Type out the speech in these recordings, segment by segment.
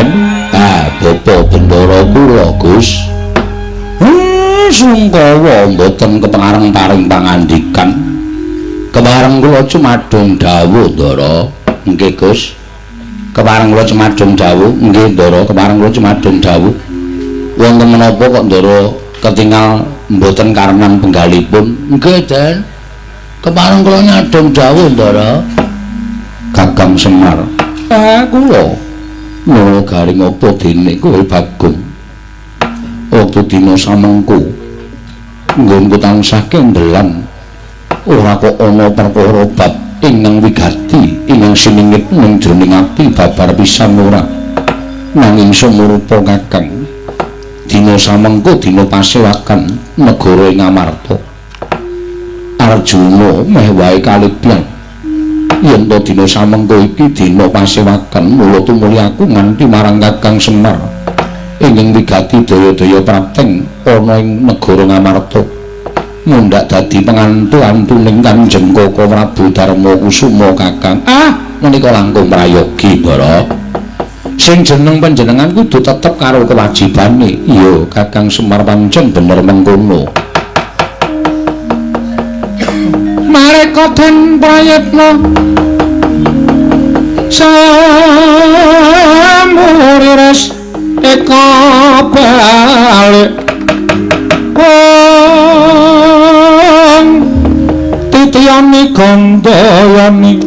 Den? Ah, Bapak Bendara kula, Gus. Sungkawa mboten kepareng paring pangandikan. Kepareng kula cumadung dawuh, Ndara. Nggih, Gus. Kepareng kula cumadung dawuh, nggih, Ndara, kepareng kula cumadung dawuh. Wonten menapa kok Ndara ketingal mboten karenan penggalipun? Nggih, Den. Kepareng kula nyadong dawuh, Ndara. Kakang Semar. Ah, kula. Nala garing apa dene kowe Bagong? Wektu dina samengko nggonku tansah kendelan. Ora kok ana perkara bab ingkang wigati ingkang siningit ning jroning ati babar pisan ora. Nanging sumurupa Kakang, dina samengko dina pasewakan negara ing Amarta. Arjuna meh wae kalibyan. Yen to dina samengko iki dina pasewakan, mula tumuli aku nganti marang Kakang Semar ingkang wigati daya-daya prapteng ana ing negara Ngamarta. Mundhak dadi pengantu-antuning Kanjeng Koko Prabu Darma Kusuma Kakang. Ah, menika langkung prayogi, Bara. Sing jeneng panjenengan kudu tetep karo kewajibane. Iya, Kakang Semar pancen bener mengkono. Mareka den prayitna samurires eka balik wong titiyani gandayani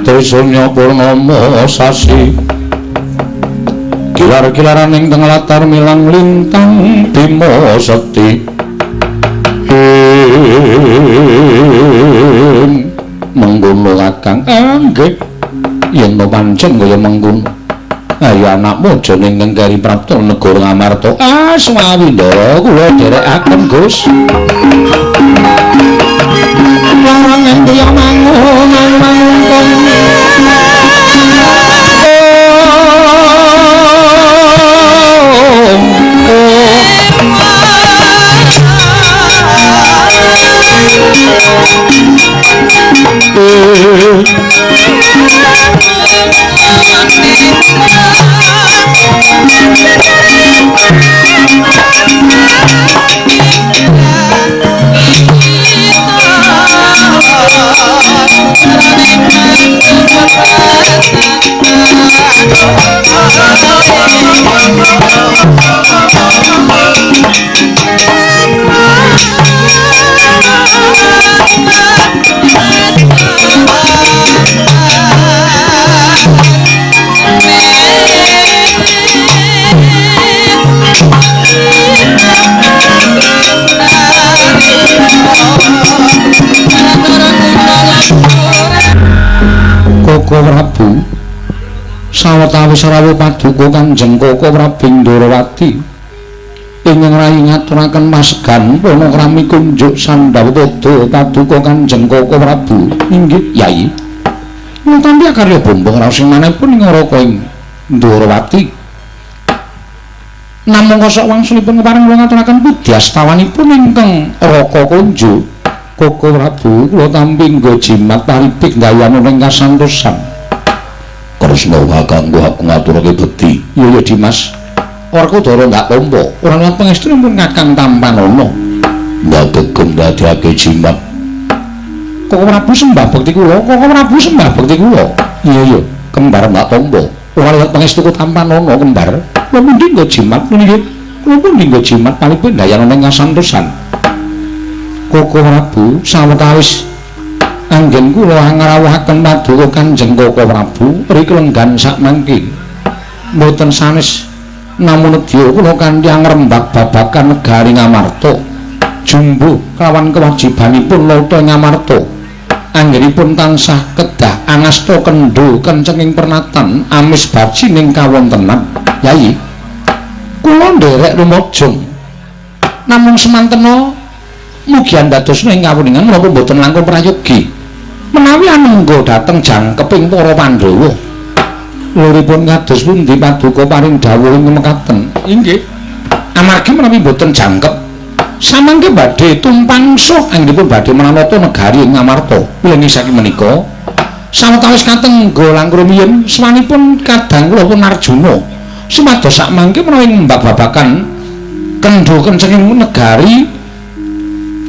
Trisanya purnama sasi kilar-kilaran ing tengah latar milang lintang Bima Sekti. Mengkono Kakang. Nggih. Yen to pancen kaya mengkono. Ayo anakmu aja ning ngengkeri prapta negara Ngamarta. Ah, suwawi Ndara, kula dherekaken, Gus. Larang ing mangun mangun. Koko Prabu sawetawis rawuh paduka Kanjeng Koko Prabu Ndorowati ingkang rayi ngaturaken masegan panakrami kunjuk sandhawa pada paduka Kanjeng Koko Prabu. Inggih, Yai. Nutampi karya bombong raos sing manahipun ing Raka ing Ndorowati. Namung kosok wangsulipun kepareng kula ngaturaken pudyastawanipun ingkang Raka Kunjuk. Koko Prabu kula tampi nggo jimat paripik ndayana ing kasantosan. Kresna kakangku aku ngaturake bekti. Iya ya Dimas. Werkudara nggak tampa. Ora lan pangestu pun Kakang tampanana. Ndak gegem ndadekake jimat. Koko Prabu sembah bekti kula, Koko Prabu sembah bekti kula. Iya ya, kembar nggak tampa. Ora lan pangestu tampanana kembar. Kula pundi nggo jimat niki? Kula pundi nggo jimat paripik ndayana ing kasantosan. Koko Prabu sawetawis anggen kula ngrawuhaken paduka Kanjeng Koko Prabu mriki lenggan sakmangke mboten sanes namung nedya kula kanthi ngrembak babagan negari Ngamarta jumbuh kelawan kewajibanipun nata Ngamarta anggenipun tansah kedah angasta kendho kencenging pernatan amis bajining kawontenan. Yai, kula nderek lumajeng namung semantena mugi andadosna ing kawuningan menapa mboten langkung prayogi menawi anengga dhateng jangkeping para Pandhawa. Luripun kados pundi paduka paring dawuh ing mekaten? Inggih. Amargi menawi mboten jangkep samangke badhe tumpangsuh anggenipun badhe manata negari ing Ngamarta. Wilengi saking menika sawetawis katengga langkung rumiyin swanipun kadang kula pun Arjuna Sumados sak mangke menawi ngembak babagan kendho kencenging negari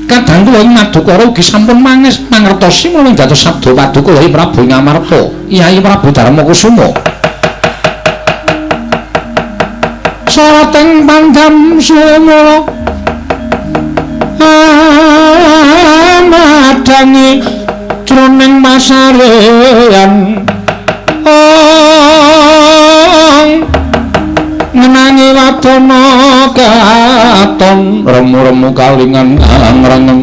kadang kula ing Madukara ugi sampun manges mangertosi menawi dados sabda paduka Yai Prabu Ngamarta, Yai Prabu Darmakusuma. Soroting pandam sumula madangi jroning masarean ong ngenangi wadana katon remu-remu kalingan angrengeng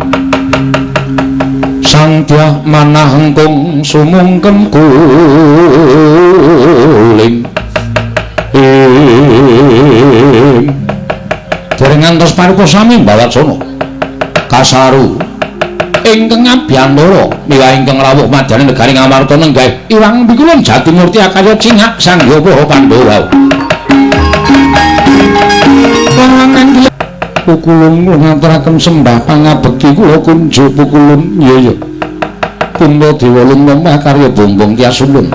sang dyah manah engkung sumungkem kuling dereng ngantos parupa sami Mbawasana kasaru ingkang ngabiyantara miwah ingkang rawuh madyaning negari Ngamarta nenggah Iwang Pikulun Jatimurti akarya cingak sangya para Pandhawa. Pukulun ngaturaken sembah pangabekti kula kunjuk pukulun. Iya iya. Puntadewa lumemah karya Bombong Tiasulun.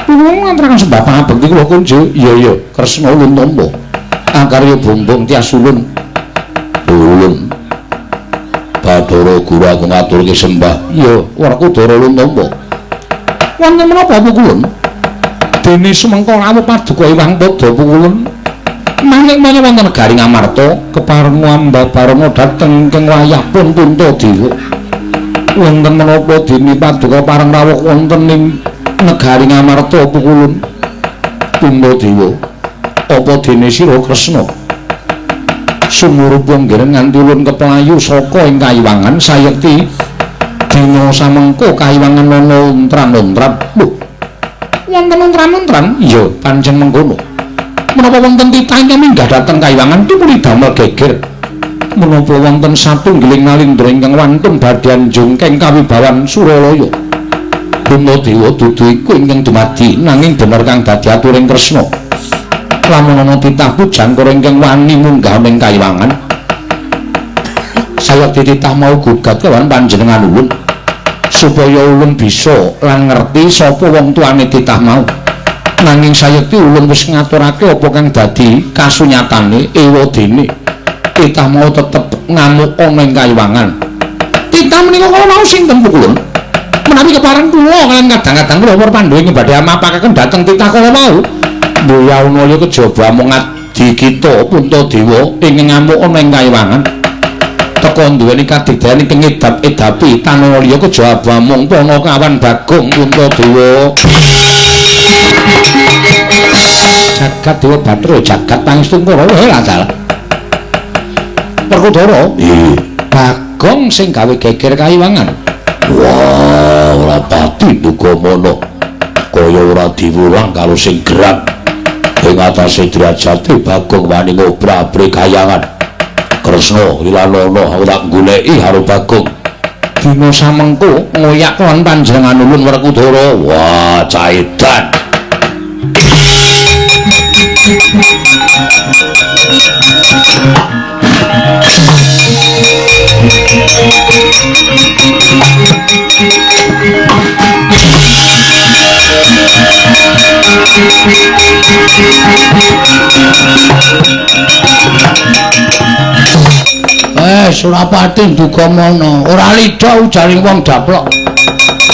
Pukulun ngaturaken sembah pangabekti kula kunjuk. Iya iya, Kresna ulun tampa. Akarya Bombong Tiasulun. Ulun. Bathara Guru aku ngaturke sembah. Iya, Werkudara ulun tampa. Wonten menapa pukulun? Dene sumengko rawuh paduka Iwang Pada pukulun. Manik maya wonten negari Ngamarta kepareng ambabarana dhateng ing wayah pun Puntadewa. Wonten menapa dene paduka pareng rawuh wonten ing negari Ngamarta pukulun? Puntadewa, apa dene sira Kresna sumurup nggene nganti ulun keplayu saka ing kayiwangan sayekti dina samengko kayiwangan ana untran-untran. Lho, wonten untran-untran? Iya, pancen mengkono. Menapa wonten titah ingkang minggah dhateng kayiwangan tumuli damel geger? Menapa wonten satunggiling nalindra ingkang wantun badhe njungkeng kawibawan Suralaya? Puntadewa dudu iku ingkang dumadi nanging bener kang dadi aturing Kresna. Lamun ana titah pujangkara ingkang wani munggah ning kayiwangan, sayekti titah mau gugat kawan panjenengan ulun supaya ulun bisa lan ngerti sapa wong tuane titah mau. Nanging sayekti ulun wis ngaturake apa kang dadi kasunyatane ewadene titah mau tetep ngamuk ana ing kayiwangan. Titah menika kala mau sinten pukulun? Menawi kepareng kula kaliyan kadang-kadang kula para Pandhawa ing badhe amapakaken dhateng titah kala mau. Mboya ana kejaba amung adi kita Puntadewa ing ngamuk ana ing kayiwangan. Teka duweni kadigdayan ing ngedap-edapi tanah liya kejaba amung Panakawan Bagong Puntadewa. Jagat Dewa Bathara jagat pangestu Kurawa lacal. Werkudara, iya. Bagong sing gawe geger kayiwangan. Wah, ora pati dugamana. Kaya ora diwulang karo sing gerak. Ing atase derajate Bagong wani ngobrabri kayangan. Kresna ilanana aku tak goleki karo Bagong. Dina samengko ngoyak lan panjenengan ulun Werkudara. Wah, caedan. Surapati Dugamana ora lidha ujaring wong daplok.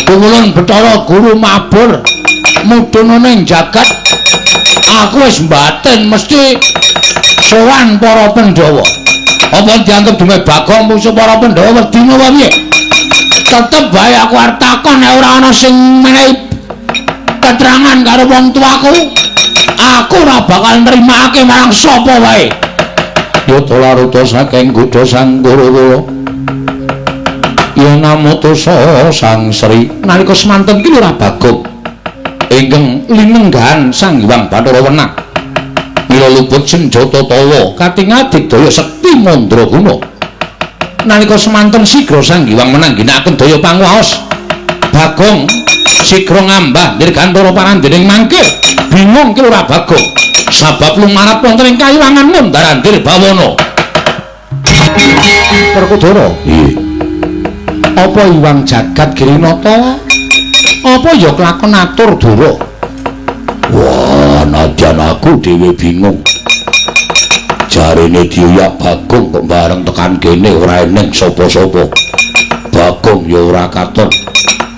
Pukulun Bathara Guru mabur mudhun ning jagat. Aku wis mbatin mesti sowan para Pandhawa. Apa dianggep dume Bagong musuh para Pandhawa wedi apa piye? Tetep bae aku arep takon nek ora ana sing menehi keterangan karo wong tuaku, aku ora bakal nrimake marang sapa wae. Yata laruta saking kutha Sang Kurawa. Ya namutosa Sang Sri nalika semanten ki ora Bagong ingkang linenggahan Sang Hyang Bathara Wenang. Mila luput senjata tawa katingal digdaya sekti mandraguna. Nalika semanten sigra Sang Hyang Wenang ginakaken daya panguwaos. Bagong sigra ngambah dirgantara parandening mangkir. Bingung ki ora Bagong. Sabab lumarap wonten ing kayiwangan mundar-andir bawana. Werkudara, iya. Apa Iwang jagat Girinata? Apa ya kelakon atur dura? Wah, Sanadyan aku dhewe bingung. Jarene diuyak Bagong kok bareng tekan kene ora eneng sapa-sapa. Bagong ya ora katon.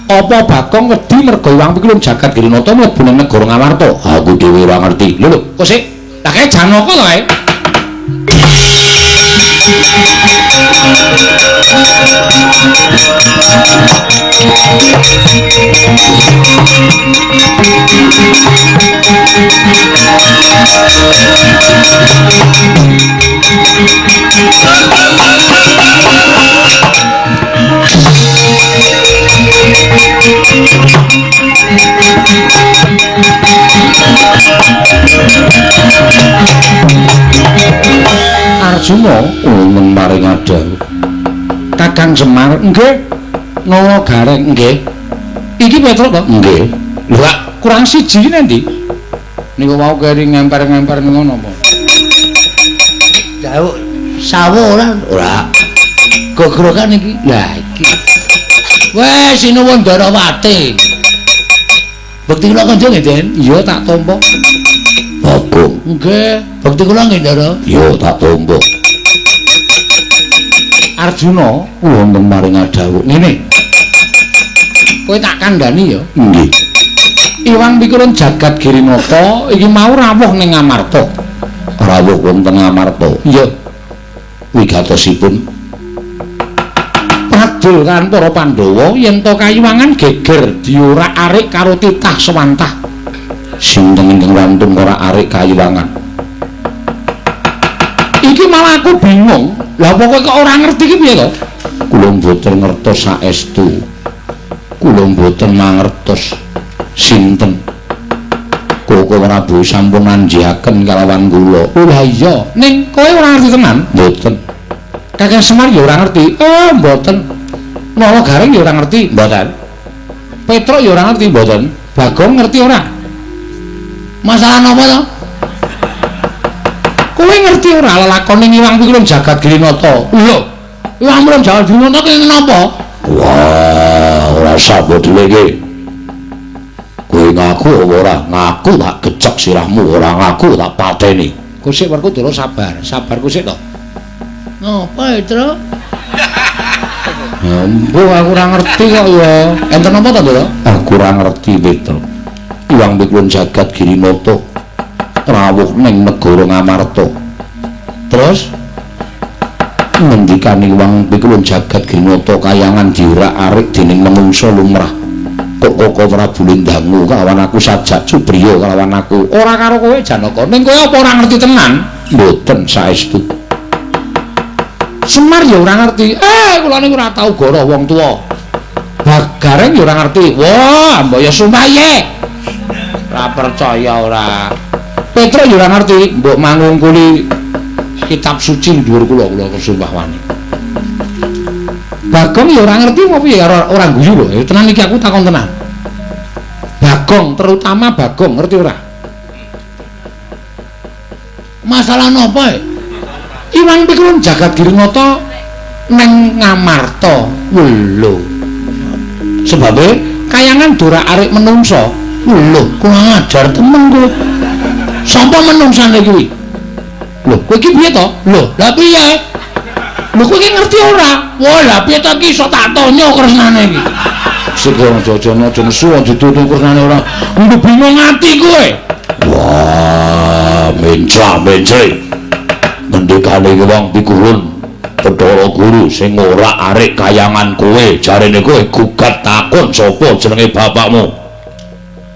Apa Bagong wedi merga Iwang Pikulun Jagat Girinata mlebu ning negara Ngamarta? Aku dhewe ora ngerti. Lho lho, kok sik? Lah kae Janaka to kae? Arjuna wonten maring adhawuh. Kakang Semar, nggih. Nala Gareng, nggih. Iki Petruk to? Nggih. Lho, kurang siji iki endi? Niku wau keri ngemper-ngemper ngono apa? Jauh sawo ora? Ora. Gogrokan iki. Lah iki. Wes sinuwun Ndarawati. Bekti kula kanca nggih, Den? Iya, tak tampa. Bagong. Nggih, bekti kula nggih, Ndara. Iya, tak tampa. Arjuna wonten maring adhawuh. Ngene. Kowe tak kandhani ya? Nggih. Iwang Pikulun Jagat Girinata iki mau rawuh ning Ngamarta. Rawuh wonten Ngamarta. Iya. Wigatosipun Pradul kan para Pandhawa yen to kayiwangan geger diorak-arik karo titah sewantah. Sinten ingkang wantun ora-arik kayiwangan? Iki malah aku bingung. Lah apa kowe kok ora ngerti iki piye to? Kula mboten ngertos saestu. Kula mboten mangertos sinten. Koko Prabu sampun nanjiaken kalawan kula. Oh lah iya, ning kowe ora ngerti tenan? Mboten. Kakang Semar ya ora ngerti. Oh, mboten. Nala Gareng ya ora ngerti, mboten. Petruk ya ora ngerti, mboten. Bagong ngerti ora? Masalah napa to? Kowe ngerti ora lelakone Iwang Pikulun Jagat Girinata? Lho, Iwang Pikulun Jagat Girinata ki napa? Wah, ora sah bodole iki. Kowe ngaku apa ora? Ngaku tak gecek sirahmu, ora ngaku tak pateni. Kusik Werkudara sabar, sabar kusik to. Napa, Tru? Ya mbuh aku ora ngerti kok ya. Enten napa to, Ndara? Aku ora ngerti, Petruk. Iwang Pikulun Jagat Girinata rawuh ning negara Ngamarta. Terus ngendikane Iwang Pikulun Jagat Girinata kayangan diorak-arik dening menungsa lumrah. Kok Koko Prabu Lindangu kalawan aku sajak cubriya kalawan aku. Ora karo kowe Janaka. Ning kowe apa ora ngerti tenan? Mboten saestu. Semar ya ora ngerti. Kula niku ora tau goro wong tuwa. Gareng ya ora ngerti. Wah, mbok ya sumaye. Ora percaya ora. Petruk ya ora ngerti, mbok mangungkuli kitab suci dhuwur kula, kula sumpah wani. Bagong ya ora ngerti apa piye, ora guyu lho. Ya tenan iki aku takon tenan. Bagong, terutama Bagong ngerti ora? Masalah napa? Iwang Pikulun Jagat Girinata neng Ngamarta. Lho. Sebabe kayangan dorak-arik menungsa. Lho, kurang ajar temen kowe. Sapa menungsane kuwi? Lho, kowe iki piye to? Lho, lah piye? Lho kowe iki ngerti ora? Wah, lah piye to iki iso tak tonya kresnane iki. Sik aja aja aja nesu aja tutu kresnane ora. Engko bingung ati kowe. Wah, mencla-mencle. Ngendikane Iwang Pikulun Bathara Guru sing ora arik kayangan kowe, jarene kowe gugat takon sapa jenenge bapakmu.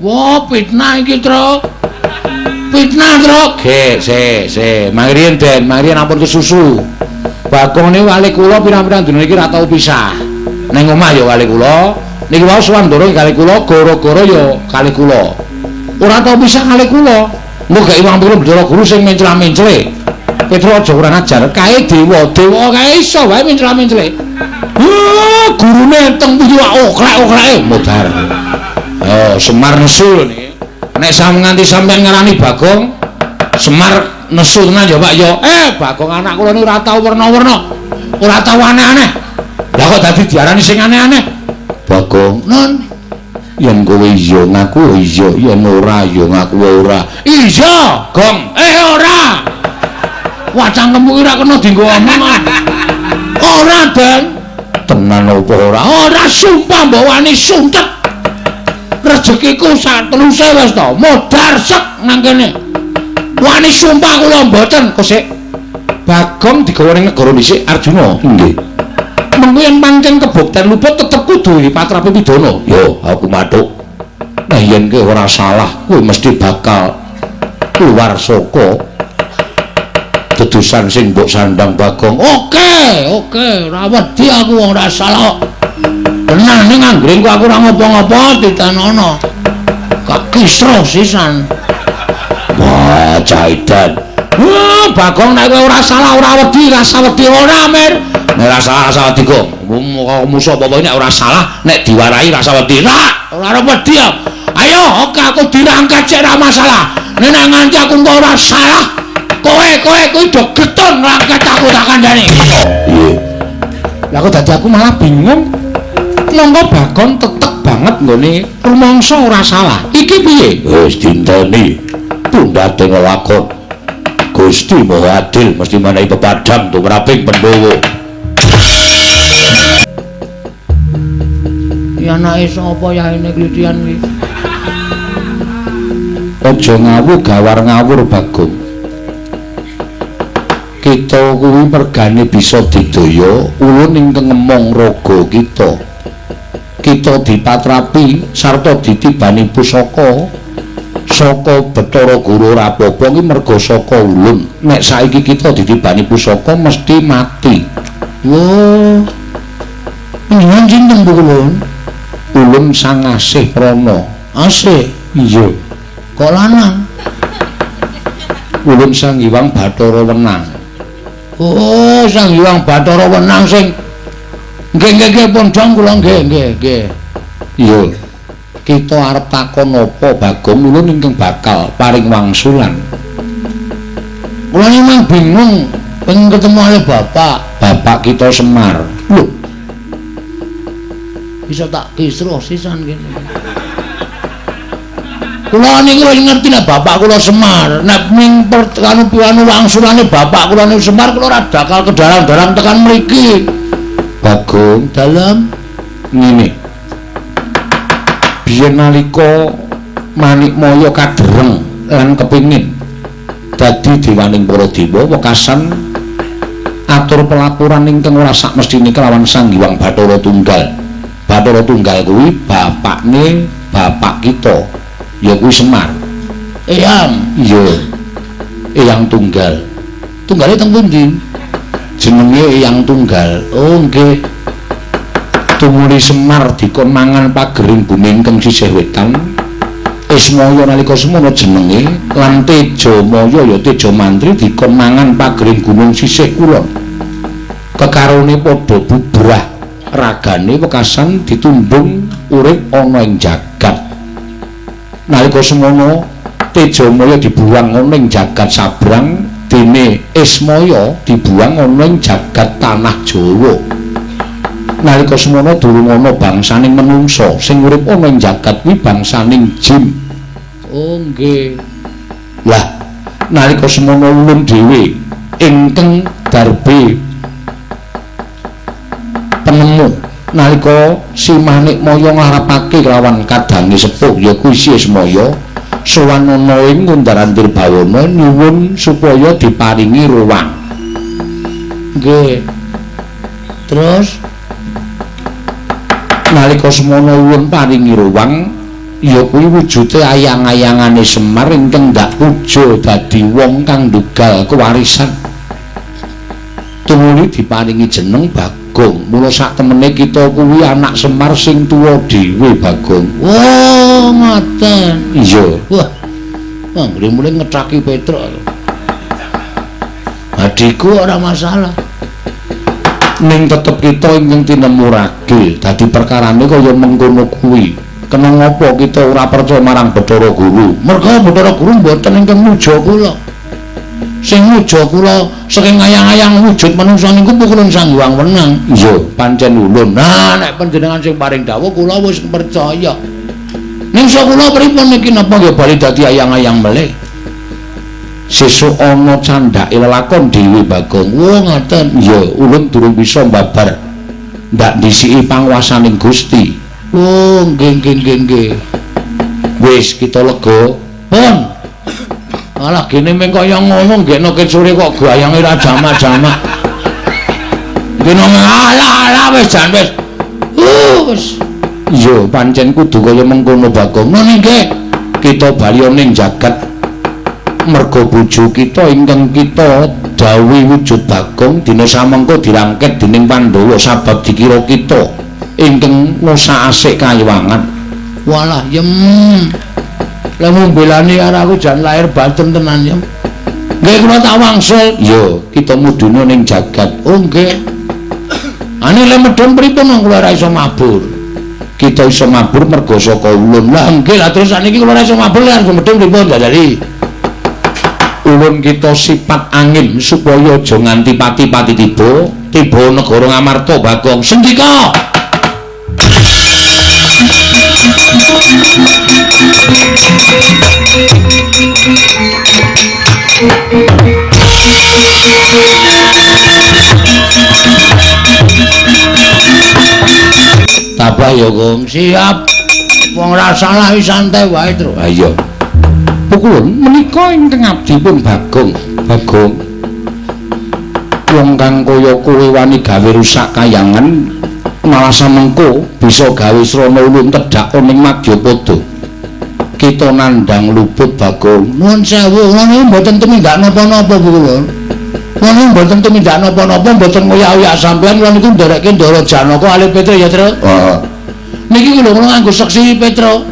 Wah, fitnah iki, Tru. Fitnah, Tru. Ge, se, se, mangriyen Den, mangriyen ampun kesusu. Bagong niku kali kula pirang-pirang dina iki ora tau pisah. Ning omah ya kali kula, niki wau sowan ndoro kali kula, goro-goro ya kali kula. Ora tau pisah kali kula. Engko gak Iwang Pikulun Bathara Guru sing mencla-mencle. Petro aja kurang ajar, kae dewa, dewa kae iso wae mencla-mencle. Wah, gurune teng pundi wae okrek-okreke modar. Oh, Semar nesu lho niki. Nek sam nganti sampean ngarani Bagong, Semar nesu tenan ya Pak ya. Bagong anak kula niku ora tau werna-werna. Ora tau aneh-aneh. Lah kok dadi diarani sing aneh-aneh? Bagong, non. Yen kowe iya ngaku iya, yen ora ya ngaku ora. Iya, Gong. Ora. Wah, cangkemmu ki ora kena dienggo omong. Ora, Den. Tenan apa ora? Ora, sumpah mbok wani suntet. Rezekiku sak teluse wis to, modar sek nang kene. Wani sumpah kula mboten, kosek. Bagong digawa ning negara dhisik Arjuna. Nggih. Mengko yen pancen kebukten luput tetep kudu dipatrapi pidana. Yo, aku mathuk. Nah, yen kowe ora salah, kowe mesti bakal keluar saka dedusan sing mbok sandang Bagong. Oke, oke, ora wedi aku wong ora salah. Tenan ning anggere aku ora ngopo-ngopo ditanono. Kakisro sisan. Wah, caidan. Wah, Bagong nek kowe ora salah ora wedi, rasa wedi ora, Mir. Nek ora salah rasa wedi kok. Musuh apa-apa nek ora salah, nek diwarahi rasa wedi. Ora, ora wedi. Ayo, oke aku dirangkat cek ora masalah. Nek nganti aku engko ora salah, kowe kuwi do getun ngrangkat aku tak kandhani. Iya. Lah kok dadi aku malah bingung. Monggo Bagong tetep banget nggone rumangsa ora salah. Iki piye? Wis dinteni. Tundhate nglakon. Gusti Maha Adil mesti menehi pepadang tumraping Pandhawa. Ya anake sapa yaene klitian kuwi? Aja ngawur gawar ngawur Bagong. Kita kuwi mergane bisa didaya ulun ingkang ngemong raga kita. Kita dipatrapi sarta ditibani pusaka saka Bathara Guru ora apa-apa iki merga saka ulun. Nek saiki kita ditibani pusaka mesti mati. Lho. Panjenengan sinten Bu Ulun? Ulun Sang Asih Prana. Asih? Iya. Kok lanang? Ulun Sang Hyang Bathara Wenang. Oh, Sang Hyang Bathara Wenang sing nggih nggih nggih pun dong kula nggih nggih nggih. Iya. Kita arep takon apa Bagong ulun ingkang bakal paring wangsulan. Kula memang bingung pengen ketemu ale bapak. Bapak kita Semar. Lho. Bisa tak kisruh sisan kene. Kula niku wis ngerti nek bapak kula Semar, nek ming anu wangsulane bapak kula niku Semar kula ora bakal kedalang-dalang tekan mriki. Bagong dalem ngene. Biyen nalika Manikmaya kadereng lan kepingin dadi dewaning para dewa wekasan atur pelaporan ingkang ora sakmestine kelawan Sang Hyang Bathara Tunggal. Bathara Tunggal kuwi bapakne bapak kita, ya kuwi Semar. Eyang. Iya. Eyang Tunggal. Tunggale teng pundi? Jenenge Eyang Tunggal. Oh nggih. Tumuli Semar dikon mangan pagering bumi ingkang sisih wetan. Ismaya nalika semono jenenge lan Tejamaya ya Tejamantri dikon mangan pagering gunung sisih kulon. Kekarone padha bubrah ragane wekasan ditumbung urip ana ing jagat. Nalika semono Tejamaya dibuang ana ing jagat sabrang, dene Ismaya dibuang ana ing jagat tanah Jawa. Nalika semono durung ana bangsaning menungsa sing urip ana ing jagat kuwi bangsaning jin. Oh nggih. Lah nalika semono ulun dhewe ingkang darbe penemu nalika si Manikmaya nglarapake kelawan kadange sepuh ya kuwi Si Ismaya sowan ana ing Ngundar-andir Bawana nyuwun supaya diparingi ruwang. Nggih. Terus nalika semono ulun paringi ruwang ya kuwi wujude ayang-ayangane Semar ingkang ndak puja dadi wong kang ndugal kewarisan. Tumuli diparingi jeneng Bagong. Mula sak temene kita kuwi anak Semar sing tuwa dhewe Bagong. Oh, ngoten. Iya. Wah. Anggere mulih ngethaki Petruk. Adikku ora masalah. Ning tetep kita ingkang tinemu ragil dadi perkarane kaya mengkono kuwi. Kena ngapa kita ora percaya marang Bathara Guru? Merga Bathara Guru mboten ingkang muja kula. Sing muja kula saking ayang-ayang wujud manungsa niku pukulun Sang Hyang Wenang. Iya, pancen ulun. Nah, nek panjenengan sing paring dawuh kula wis percaya. Ning kula pripun niki napa nggih bali dadi ayang-ayang melih? Sesuk ana candhake lelakon dhewe Bagong. Oh ngoten. Ya, ulun durung bisa mbabar. Ndak ndhisiki panguwasaning Gusti. Oh nggih nggih nggih nggih. Wis kita lega. Pun. Alah gene meng kaya ngono nggekno ket sore kok gayange ra jamak-jamak. Gene alah alah wis jan wis. Wis. Iya, pancen kudu kaya mengkono Bagong. Ngono nggih. Kita bali ning jagat merga bojo kita ingkang kita dawuhi wujud Bagong dina samengko dirangket dening Pandhawa sabab dikira kita ingkang ngusak asik kayiwangan. Walah yem. Lah mbelani karo aku jan lahir batin tenan yem. Nggih kula tak wangsul. Iya, kita mudhuna ning jagat. Oh nggih. Ane le medhun pripun wong kula ora iso mabur. Kita iso mabur merga saka ulun. Lah nggih, lah terus sakniki kula ora iso mabur lan medhun pripun jajali? Ulun kita sifat angin supaya aja nganti pati-pati tiba, tiba negara Ngamarta Bagong. Sendika. Tabah ya, Gong. Siap. Wong ora salah wis santai wae, Tru. Ha iya. Pukulun menika ingkang abdi pun Bagong. Bagong. Wong kang kaya kowe wani gawe rusak kayangan malah samengko bisa gawe srana ulun tedhak ning Madyapada. Kita nandhang luput Bagong. Nuwun sewu, ngono mboten tumindak napa-napa Pukulun. Ngono mboten tumindak napa-napa, mboten ngoyak-oyak sampean kula niku nderekke Ndara Janaka alih Petro ya, Tru. Heeh. Niki lho kula nganggo seksi Petro.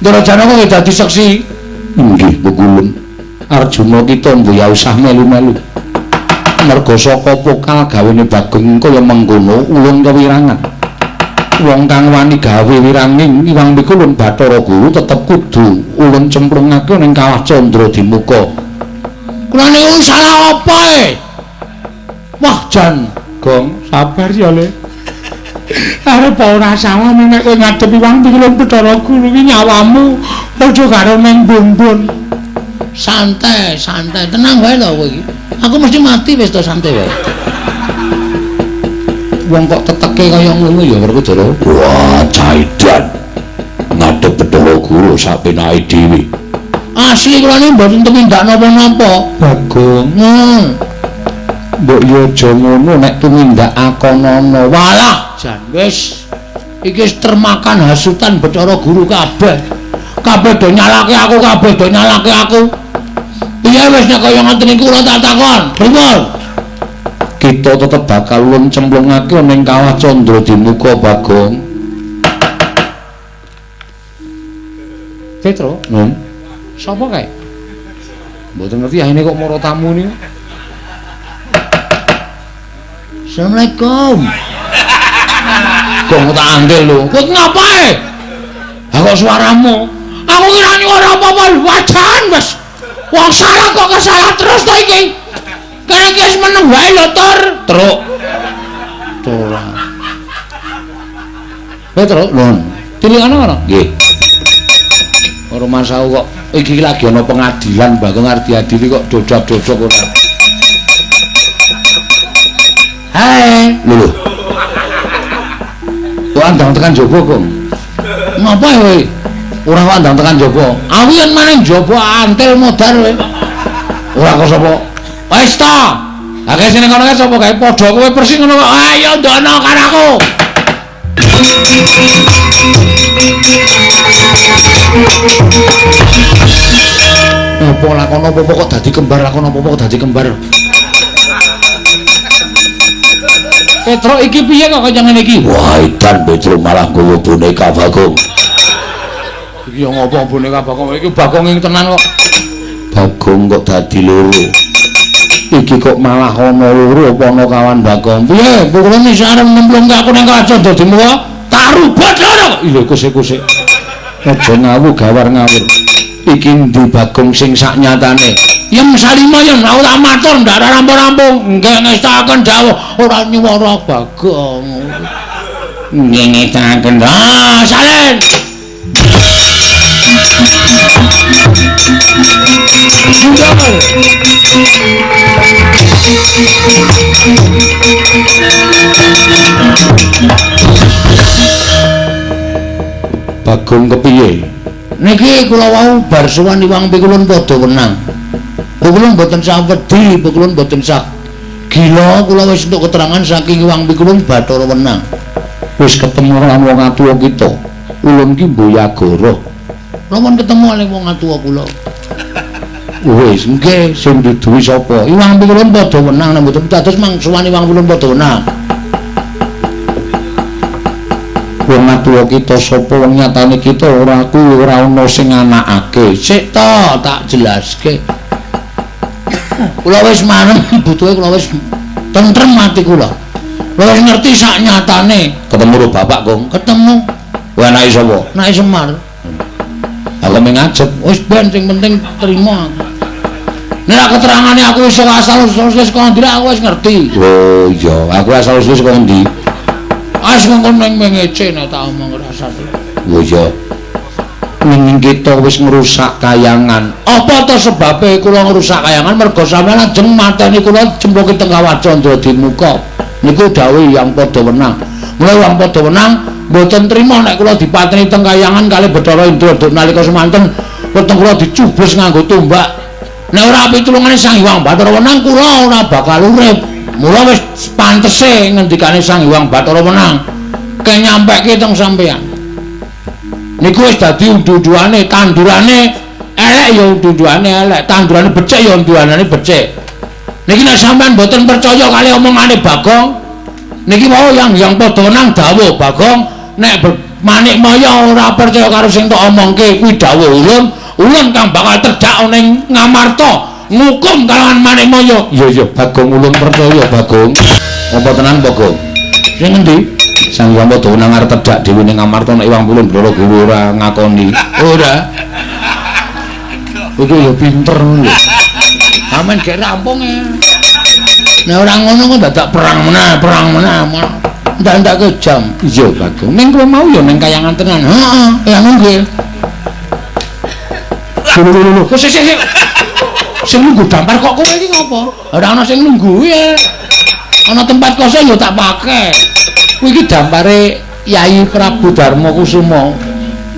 Ndara Janaka nggih dadi seksi. Inggih Pukulun. Arjuna kita mbuya usah melu-melu. Merga saka pokal gawene Bagong kaya mengkono ulun kewirangan. Wong kang wani gawe wiranging Iwang Mikulun Bathara Guru tetep kudu ulun cemplungake ning Kawah Candra Dimuka. Kula niku salah apa e? Wah jan, Gong, sabar ya Le. Arep ora salah nek kowe ngadepi Iwang Mikulun Bathara Guru ki nyawamu padha karo ning bun-bun. Santai, santai, tenang wae lho kowe iki. Aku mesti mati wis to, santai wae. Wong kok teteke kaya ngono ya Werkudara. Wah, caidan. Ngadep Bathara Guru sak penake dhewe. Asli kula niku mboten tumindak napa-napa. Bagong. Mbok yo aja ngono nek tumindak akonono. Walah, jan wis iki wis termakan hasutan Bathara Guru kabeh. Kabeh do nyalake aku, kabeh do nyalake aku. Piye wis nek kaya ngoten niku kula tak takon. Pripun? Kita tetep bakal ulun cemplungake ning Kawah Candra Dimuka Bagong. Petro, nun. Sapa kae? Mboten ngerti ahine kok mara tamu niku. Assalamualaikum. Kok tak andel lho. Kowe ngapae? Ha kok suaramu? Aku kira ora apa-apa wajan wis. Wong salah kok kesalah terus to iki. Kene iki wis meneng wae lho, Tur. Truk. Ora. Petro, nun. Tilikane ngono? Nggih. Ora masaku kok iki lagi ana pengadilan Bagong arep diadili kok dodak-dodok ora. Hai, lho. Kok andang tekan jaba, Gong? Ngapa kowe? Ora kok andang tekan jaba. Aku yen maneh jaba antil modar kowe. Ora kok sapa? Wis ta. Lah kae sing kono kae sapa kae padha kowe persis ngono kok. Ayo ndono karo aku. Apa lakon apa kok dadi kembar, lakon apa kok dadi kembar. Petro iki piye kok kaya ngene iki? Wah, edan Petro malah nggawa boneka Bagong. Iki yo ngopo boneka Bagong? Iki Bagong ing tenan kok. Bagong kok dadi loro. Iki kok malah ana loro apa ana kawan Bagong? Piye? Pokoke wis arep nemplungke aku ning Kawah Candra Dimuka, tak rubet loro. Iya, kusik-kusik. Aja ngawur gawar ngawur. Iki ndi Bagong sing sak nyatane? Yem salima yem, aku tak matur ndak rampung-rampung. Nggih ngestakaken dawuh ora nyuwara Bagong. Nggih ngestakaken. Ah, salen. Mundur. Bagong kepiye? Niki kula wau bar sowan Iwang Pikulun padha wenang. Kula mboten sah wedi, kula mboten sah gila, kula wis entuk keterangan saking Iwang Pikulun Bathara Wenang. Wis ketemu lan wong atuwa kita. Ulun ki Mboyagara. Kula pun ketemu kalih wong atuwa kula. Wis nggih, sing duduhi sapa? Iwang Pikulun padha wenang, nek mboten dados mang sowan Iwang Pikulun padha wenang. Wong atuwa kita sapa wong nyatane kita ora kuwi ora ana sing anakake. Sik to, tak jelaske. Kula wis marem butuhe kula wis tentrem ati kula. Kula wis ngerti sak nyatane. Ketemu karo bapak, Gong? Ketemu. Kowe anake sapa? Anake Semar. Aku mung ngajep. Wis ben sing penting trima aku. Nek keterangane aku wis asal usul saka ndi aku wis ngerti. Oh iya, aku asal usul saka ndi? Wis mengko ning mengece nek tak omong rasane. Oh iya. Ning kita wis ngrusak kayangan. Apa to sebabe kula ngrusak kayangan? Mergo sampeyan lajeng mateni kula cemploki teng Kawah Candra Dimuka. Niku dawuh Hyang Padha Wenang. Mula Hyang Padha Wenang mboten trima nek kula dipateni teng kayangan kalih Bathara Indra nalika semanten weteng kula dicubes nganggo tombak. Nek ora pitulungane Sang Hyang Bathara Wenang kula ora bakal urip. Mula wis pantese ngendikane Sang Hyang Bathara Wenang ken nyampeke teng sampeyan. Niku wis dadi undu-unduane, tandurane elek ya undu-unduane elek, tandurane becik ya undu-undune becik. Niki nek sampeyan mboten percaya kali omongane Bagong, niki wau yang Hyang Padha Wenang dawuh Bagong nek Manikmaya ora percaya karo sing tok omongke kuwi dawuh ulun, ulun kang bakal terjak ning Ngamarta ngukum kalawan Manikmaya. Iya iya Bagong, ulun percaya Bagong. Apa tenan Bagong? Sing endi? Sang Hyang Padha Wenang arep tedhak dhewe ning Ngamarta nek Iwang Pulun Bathara Guru ora ngakoni. Ora. Kowe ya pinter lho. Amen gek rampung e. Nek ora ngono kok dadak perang meneh, perang meneh. Ndak-ndak jam. Iya Bagong. Ning kowe mau ya ning kayangan tenan. Heeh, kayangan nggih. Lho lho lho. Sik sik sik. Sing nunggu dampar kok kowe iki ngopo? Ora ana sing nunggu ya. Ana tempat kosong ya tak pake. Kuwi iki dampare Yai Prabu Darma Kusuma.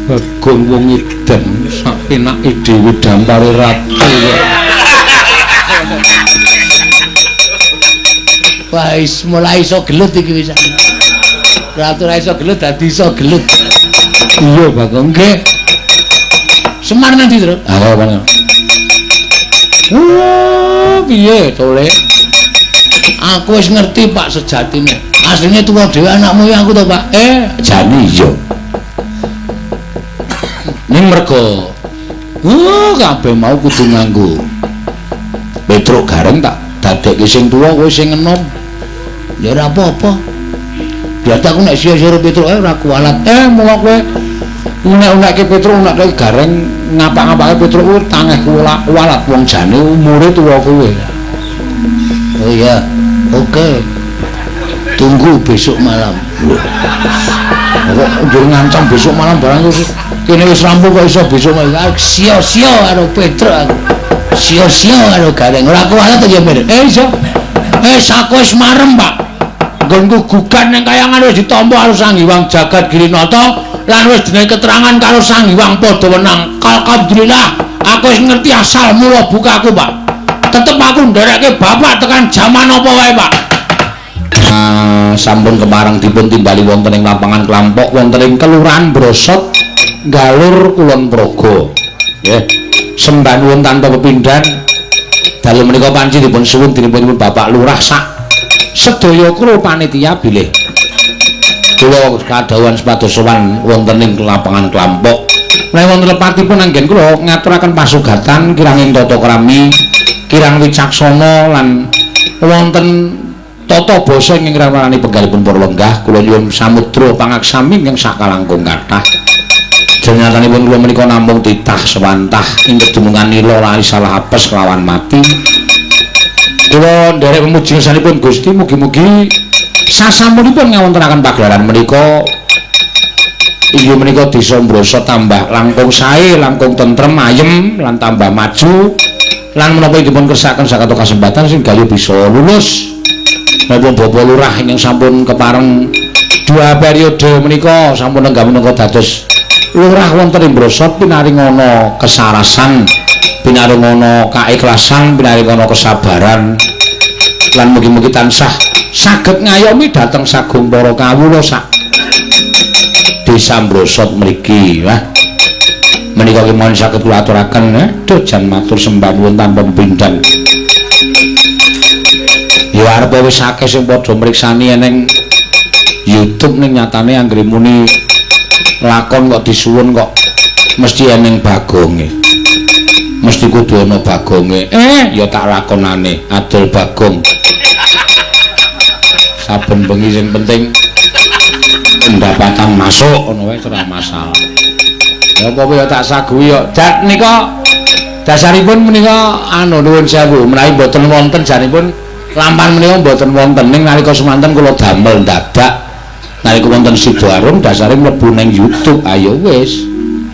Bagong wong edan sak penake dhewe dampare ratu. Wah, wis mulai iso gelut iki wis. Ratu ora iso gelut dadi iso gelut. Iya Bagong nggih. Semar nanti, Tru? Ah, apa? Wah, piye to, Le? Aku wis ngerti Pak sejatine. Asline tuwa dhewe anakmu ya aku to, Pak. Jane iya. Ning mergo kabeh mau kudu nganggo Petruk Gareng tak dadekke sing tuwa kowe sing enom. Ya ora apa-apa. Biasa aku nek sia-sia Petruk ora kualat. Mula kowe unek-unekke Petruk, unekke Gareng ngapak-ngapake Petruk kuwi tangeh kualat wong jane umure tuwa kowe. Oh iya. Oke. Tunggu besok malam. Kok njur ngancam besok malam barang terus kene wis rampung kok iso besok malam. Sia-sia karo Petruk aku. Sia-sia karo Gareng. Ora kualat ya, Mir. Iso. Aku wis marem, Pak. Nggonku gugat ning kayangan wis ditampa karo Sang Hyang Jagat Girinata lan wis dene keterangan karo Sang Hyang Padha Wenang. Alhamdulillah, aku wis ngerti asal mula bukaku, Pak. Tetep aku nderekke bapak tekan jaman apa wae, Pak. Sampun kepareng dipun timbali wonten ing lapangan Klampok wonten ing Kelurahan Brosot Galur Kulon Progo. Nggih. Sembah nuwun tanpa pepindhan. Dalu menika panci dipun suwun dinipun Bapak Lurah sak sedaya kru panitia bilih kula kadhawuhan supados sowan wonten ing lapangan Klampok. Menawi wonten lepatipun anggen kula ngaturaken pasugatan kiranging tata krami, kirang wicaksana lan wonten tata basa ingkang ngrawani penggalipun para lenggah. Kula nyuwun samudra pangaksami ingkang sakalangkung kathah. Jenenganipun kula menika namung titah sewantah ing kedunungan nila lali salah apes kelawan mati. Kula nderek memuji ngersanipun Gusti, mugi-mugi sasampunipun ngawontenaken pagelaran menika Inggih menika desa Mbrasa tambah langkung sae, langkung tentrem, ayem lan tambah maju. Lan menapa dipun kersakaken sakato kasempatan sing gayuh bisa lulus. Napa Bapak Lurah ingkang sampun kepareng 2 periode menika sampun lenggah minangka dados lurah wonten ing Mbrasa pinaringana kesarasan, pinaringana kaikhlasan, pinaringana kesabaran lan mugi-mugi tansah saged ngayomi dhateng sagung para kawula sak desa Mbrosot mriki. Wah, menika kemawon saged kula aturaken. Duh jan matur sembah nuwun tanpa pindhan. Ya arep wis akeh sing padha mriksani eneng YouTube ning nyatane anggere muni lakon kok disuwun kok mesti eneng bagonge. Mesti kudu ana bagonge. Ya tak lakonane adol bagong. Saben bengi sing penting pendapatan masuk ngono wae ora masalah. Ya apa ya tak saguhi ya. Jak nika dasaripun menika anu nuwun sewu menawi mboten wonten janipun lampan menika mboten wonten ning nalika semanten kula damel dadak nalika wonten Sidoarum dasare mlebu ning YouTube ayo wis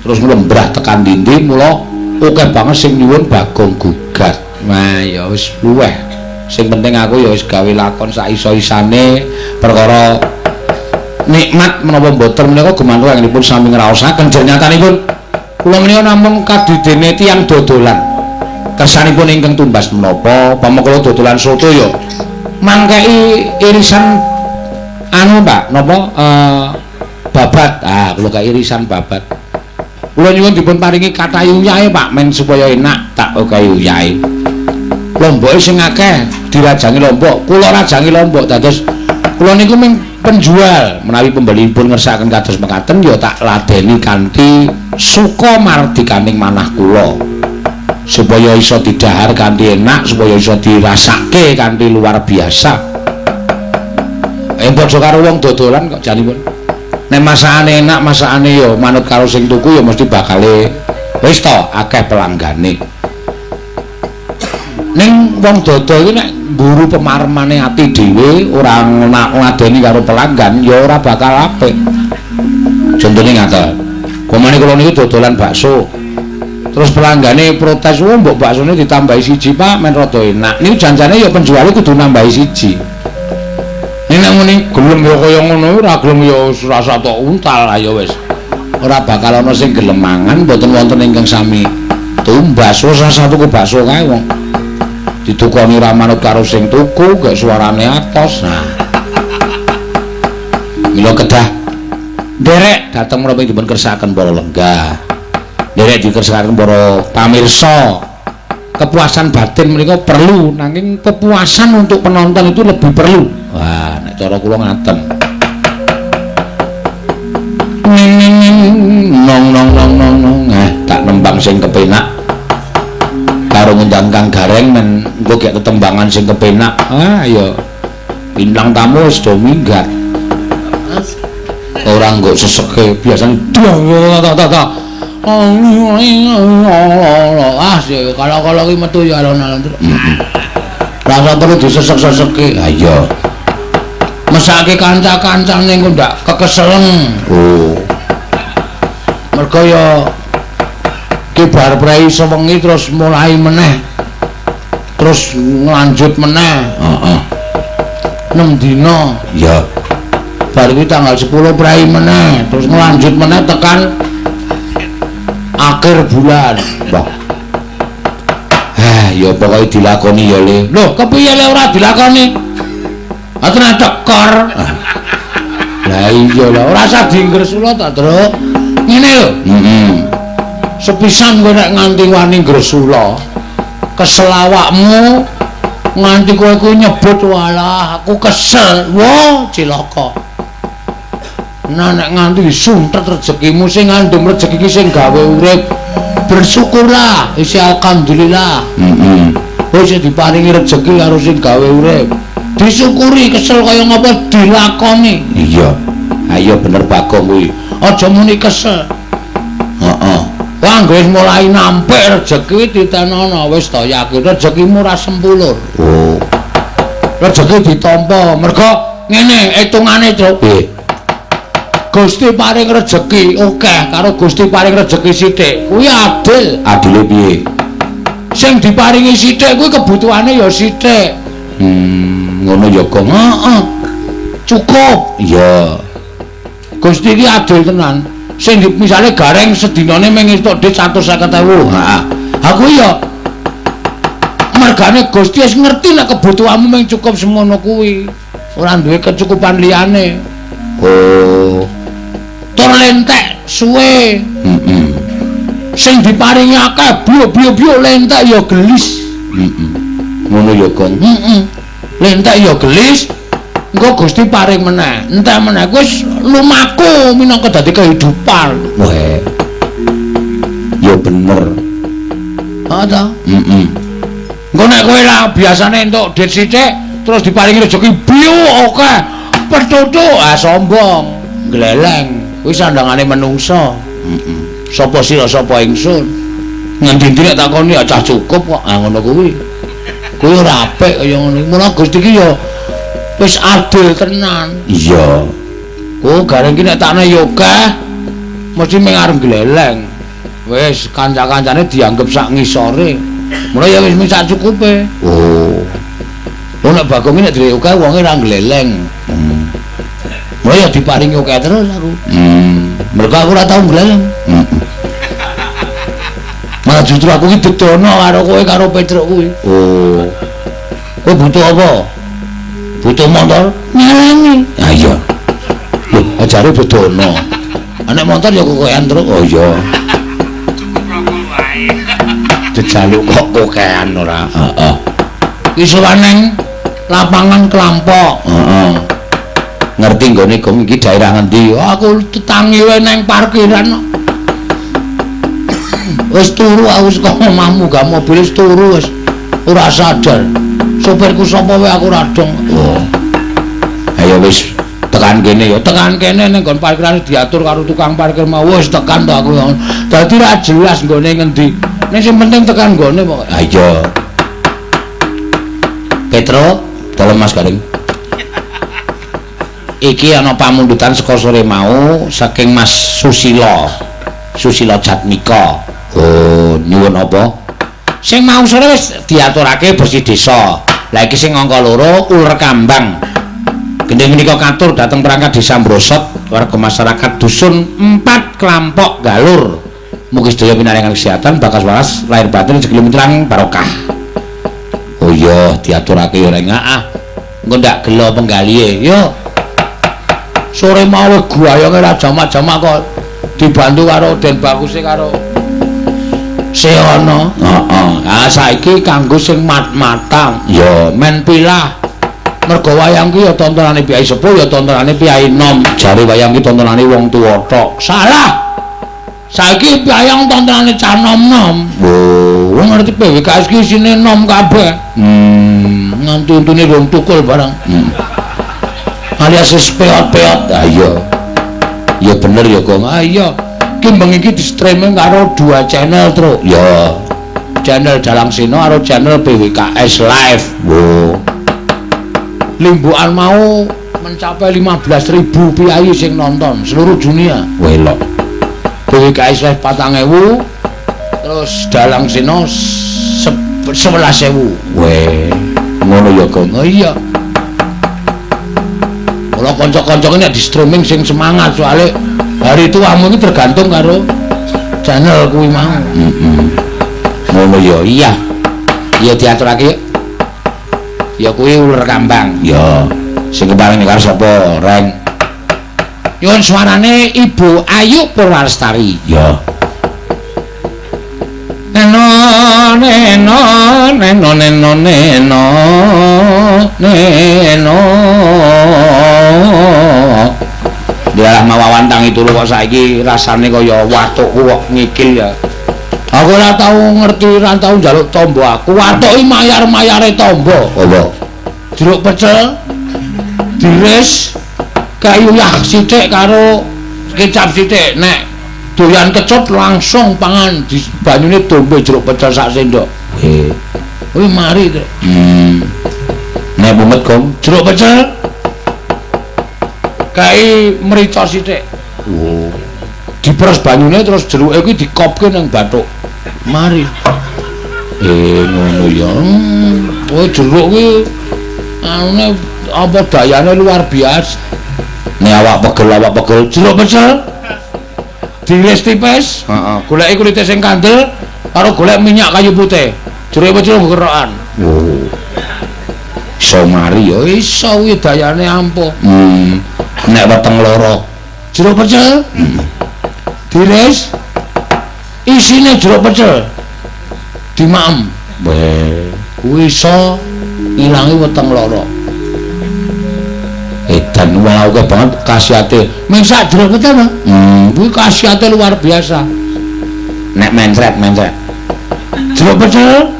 terus mlembrah tekan dindi mula akeh banget sing nyuwun Bagong gugat. Wah ya wis luweh. Sing penting aku ya wis gawe lakon sak iso-isane perkara nikmat menapa mboten menika gumantung anggenipun sami ngraosaken. Nyatanipun kula menika namung kadidene tiyang dodolan. Kersanipun ingkang tumbas menapa pama kula dodolan soto ya mangkei irisan anu Pak napa babat. Ah kula kei irisan babat. Kula nyuwun dipun paringi kathah uyahe Pak men supaya enak tak okehi uyahe. Lomboke sing akeh dirajangi lombok, kula rajangi lombok dados kula niku ming penjual menawi pembelipun ngersakaken kados mekaten ya tak ladeni kanthi suka mardikaning manah kula supaya iso didahar kanthi enak, supaya iso dirasake kanthi luar biasa. Padha karo wong dodolan kok janipun nek masakane enak, masakane ya manut karo sing tuku ya mesti bakale wis to akeh pelanggane. Ning wong dodol iki nek mburu pemaremane ati dhewe ora ngladeni karo pelanggan ya ora bakal apik. Contone ngaten. Komane kula niku dodolan bakso. Terus pelanggane protes, "Wah, mbok baksone ditambahi siji, Pak, men rada enak." Niku janjane ya penjuale kudu nambahi siji. Nek muni gelem ya kaya ngono, ora gelem ya wis rasa tok untal, ayo wis. Ora bakal ana sing gelem mangan, mboten wonten ingkang sami tumbas. Wis rasa tuku bakso kae wong. Ditukoni ora manut karo sing tuku, gek suarane atos. Nah. Mila kedah nderek dhateng menapa dipun kersakaken para lenggah. Nderek dikersakaken para pamirsa. Kepuasan batin menika perlu, nanging kepuasan untuk penonton itu lebih perlu. Wah, nek cara kula ngaten. Nong nong nong nong nong. Tak nembang sing kepenak. Karo ngundang Kang Gareng men engko gek tetembangan sing kepenak. Ah ya bintang tamu wis do minggat. Ora nggo seseke biasane ta ta ta. Ah ya kala-kala ki metu ya alon-alon. Rasa perlu disesek-seseke. Ha iya. Mesake kanca-kancane engko ndak kekeselen. Oh. Mergo ya ki bar prei sewengi terus mulai meneh. Terus nglanjut meneh. Heeh. 6 dina. Iya. Bar kuwi tanggal 10 prei meneh, terus nglanjut meneh tekan akhir bulan. Wah. Ah, ya pokoke dilakoni ya, Le. Lho, kepiye Le ora dilakoni? Ah, tenan tekor. Lah iya lah, ora usah dinggresula ta, Truk. Ngene lho. Heeh. Sepisan kowe nek nganti wani ngresula, kesel awakmu nganti kowe kuwi nyebut walah aku kesel. Wah, cilaka. Nah nek nganti disuntet rezekimu sing ngandung rezeki iki sing gawe urip. Bersyukurlah, isih alhamdulillah. Heeh. Wis diparingi rezeki karo sing gawe urip. Disyukuri, kesel kaya ngapa dilakoni. Iya. Ayo bener Bagong kuwi. Aja muni kesel. Heeh. Wah, wis mulai nampik rezeki ditenono wis to yakin rezekimu ora sempulur. Oh. Rezeki ditampa mergo ngene hitungane, Truk. Piye? Gusti paring rejeki akeh karo Gusti paring rejeki sithik kuwi adil. Adile piye? Sing diparingi sithik kuwi kebutuhane ya sithik. Ngono ya, Gong. Heeh. Cukup. Iya. Gusti iki adil tenan. Sing misale Gareng sedinane mung entuk dhuwit 150.000. Heeh. Aku ya mergane Gusti wis ngerti nek kebutuhanmu mung cukup semono kuwi. Ora duwe kecukupan liyane. Oh. Tur lentek suwe. Heeh. Sing diparingi akeh biyo-biyo lentek ya gelis. Heeh. Ngono ya, Gong. Heeh. Lentek ya gelis. Engko Gusti paring meneh. Entek meneh wis lumaku minangka dadi kehidupan. Weh. Ya bener. Ha ta? Heeh. Engko nek kowe lah biasane entuk dhuwit sithik terus diparingi rejeki biyo akeh. Petutuk ah sombong, gleleng. Kuwi sandangane menungsa. Heeh. Sapa sira sapa ingsun? Ngendi-endi nek takoni ya cah cukup kok. Ah ngono kuwi. Kuwi ora apik kaya ngono. Mula Gusti iki ya wis adil tenan. Iya. Ku Gareng iki nek takne ya akeh mesti mung arep gleleng. Wis kanca-kancane dianggep sak ngisore. Mula ya wis mung sak cukupe. Oh. Lho nek Bagong iki nek duwe akeh wonge ora gleleng. Mula ya diparingi akeh terus aku. Mergo aku ora tau gleleng. Malah justru aku iki bedono karo kowe karo Petruk kuwi. Oh. Kowe butuh apa? Butuh motor? Nyelengi. Ha iya. Lho, ajare bedono. Nek motor ya kokean terus. Oh iya. Jejaluk kok kokean ora. Heeh. Iki sowan nang lapangan Klampok. Heeh. Ngerti nggone Gong iki daerah ngendi? Aku tetangi wae nang parkiran. Wis turu aku saka omahmu gak mobil wis turu wis ora sadar. Sopirku sapa wae aku ora dong. Oh. Ayo wis tekan kene ya. Tekan kene ning nggon parkiran diatur karo tukang parkir mau wis tekan to aku. Dadi ora jelas nggone ngendi. Ning sing penting tekan nggone pokoke. Ha iya. Petro, dalem Mas Gareng. Iki ana pamundutan saka sore mau saking Mas Susilo. Susilo Jatmika. Oh, nyuwun apa? Sing mau sore wis diaturake bersih desa. Lah iki sing angka 2 uler kambang. Gending menika katur dhateng perangkat desa Mbrosot, warga masyarakat dusun 4 Klampok Galur. Mugi sedaya pinaringan kesehatan, bakas waras, lahir batin, rezeki lumitang barokah. Oh iya, diaturake ya reng. Heeh. Engko ndak gelo penggalihe. Yo. Sore mau guayonge ra jamak-jamak kok dibantu karo Den Baguse karo Seono. Heeh. Ah saiki kanggo sing mat-matang. Ya, men pilah. Mergo wayang ki ya tontonane piyai sepuh ya tontonane piyai nom. Jare wayang ki tontonane wong tuwa tok. Salah. Saiki wayang tontonane cah nom-nom. Oh, wong ngerti PWKS ki isine nom kabeh. Nganti untune rong tukul barang. Alias wis peot-peot. Ah iya. Ya bener ya, Gong. Ah iya. Ki bengi iki di streaming karo 2 channel, Truk. Ya. Channel Dalang Seno karo channel PWKS Live. Oh. Limbukan mau mencapai 15.000 piyai sing nonton seluruh dunia. Welok. PWKS Live 4.000, terus Dalang Seno 11.000. Weh, ngono ya, Gong. Oh iya. Kalau kanca-kanca ini di streaming sing semangat soalnya hari itu kamu ini tergantung karo channel kuwi mau. Ngono ya. Iya. Ya diaturake. Ya kuwi uler kambang. Ya. Sing keparing karo sapa, Reng? Nyuwun suarane Ibu Ayu Purwalestari. Ya. Neno neno neno neno neno neno. Dialah mawawan tangi turu kok saiki rasane kaya watukku kok ngikil ya. Aku ora tau ngerti, ora tau njaluk tombo aku. Watuk iki mayar-mayare tombo. Apa? Jeruk pecel diris kayu yah sithik karo kecap sithik. Nek doyan kecut langsung pangan di banyune dombe jeruk pecel sak sendok. Kuwi mari to. Nek mumet, Gong, jeruk pecel kai merica sithik. Oh. Diperes banyune terus jeruke kuwi dikopke nang bathuk. Mari. Ngono ya. Oh, jeruk kuwi anune apa dayane luar biasa. Nek awak pegel jeruk pecel. Diiris tipis, heeh, goleki kulite sing kandel karo golek minyak kayu putih. Jeruk pecel kerokan. Oh. Iso mari ya, iso kuwi dayane ampuh. Nek weteng loro, jeruk pecel. Diiris isine jeruk pecel. Dimaem. Weh, kuwi iso ngilangi weteng loro. Edan wae akeh banget khasiate. Ming sak jeruk pecel, Pak. Kuwi khasiate luar biasa. Nek mencret. Jeruk pecel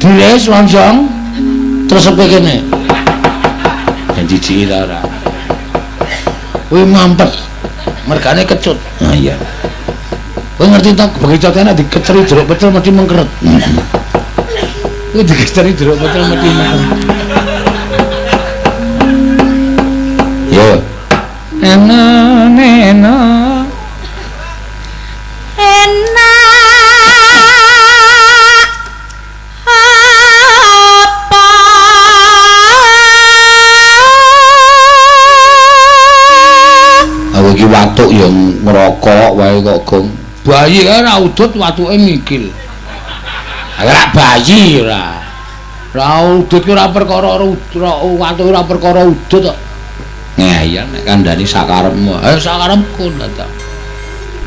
diiris lonjong terus sepe kene. Yen jijiki ta ora. Kuwi mampet. Mergane kecut. Ah iya. Kowe ngerti to begitu nek dikeceri jeruk pecel mesti mengkeret. Kuwi dikeceri jeruk pecel mesti mengkeret. Yo. Enak enak. Enak apa Aku iki watuk ya ngerokok wae kok, Gong. Bayi ora udut watuke mikil. Ora bayi ora. Ora udut ki ora perkara watuke ora perkara udut kok. Ngeyel nek kandhani sakarepmu. Ayo sakarepku ta.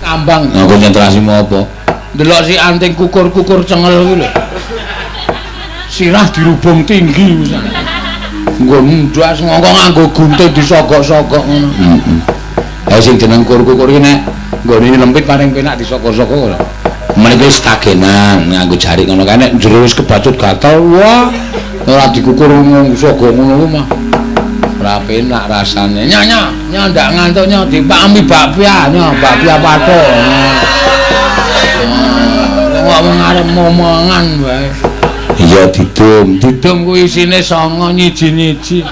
Kambang. Nah, konsentrasimu apa? Delok si anting kukur-kukur cengel kuwi lho. Sirah dirubung tinggi misalnya. Nggo ndas ngongko nganggo gunting disogok-sogok ngono. Heeh. Ha sing jeneng kukur-kukur iki nek nggone lempit paling penak disogok-sogok ora. Meniki wis kagenan nganggo jarik ngono kae nek jero wis kebacut gatel, wah ora dikukur sogok ngono kuwi mah. Ora penak rasane. Nya nya, nya ndak ngantuk nya dipakmi bakpia nya, bakpia pathuk. Wong arep momongan wae. Iya didum, didum kuwi isine 9 nyiji-nyiji.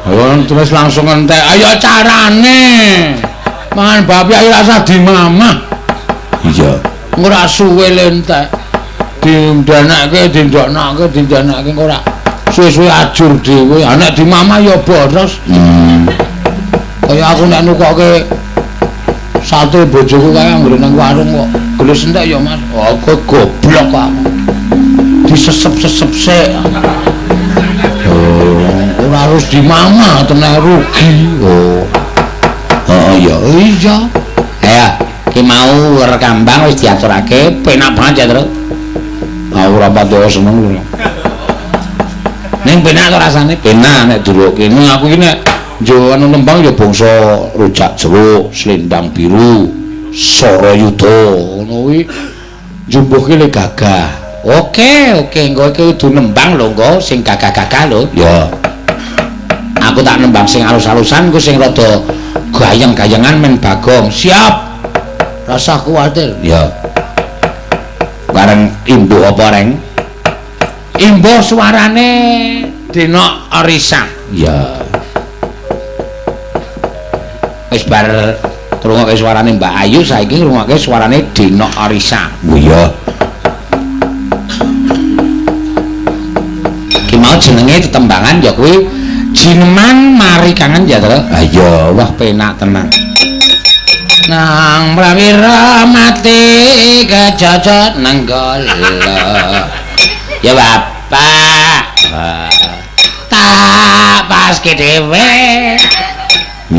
Ayo terus langsung entek. Ayo carane. Mangan bakpia iki rasah dimamah. Iya. Ora suwe lentek. Dindanake, dindoknake, dindanake ora suwe-suwe ajur dhewe. Ha nek dimamah ya boros. Kaya aku nek nukoke sate bojoku kae anggere nang warung kok gelis entek ya Mas. Oh, kowe goblok aku. Disesep-sesep sik. Oh, ora harus dimamah tenang rugi. Oh. Oh iya. Iya. Ayo, ki mau rekambang wis diaturake, penak banget ya, Tru. Aku ora pati seneng lho. Ning penak to rasane? Penak nek duruke. Ning aku iki nek njo anu nembang ya bangsa rujak jeruk, selendang biru, Sarayuda ngono kuwi njumbuhke le gagah. Oke, oke, engko iki kudu nembang lho engko sing gagah-gagah lho. Ya. Aku tak nembang sing alus-alusan, engko sing rada gayeng-gayengan men Bagong. Siap. Rasah kuwatir. Ya. Bareng imbuh apa, Reng? Imbuh suarane Denok Orisa. Ya. Wis bar ngrungokke suarane Mbak Ayu, saiki ngrungokke suarane Denok Orisa. Oh iya. Ki mau jenenge tetembangan ya kuwi Jineman Mari Kangen ya, Tru. Ha iya, wah penak tenan. Nang prawira mati kejajat nenggala. Ya bapak. Tak paske dhewe.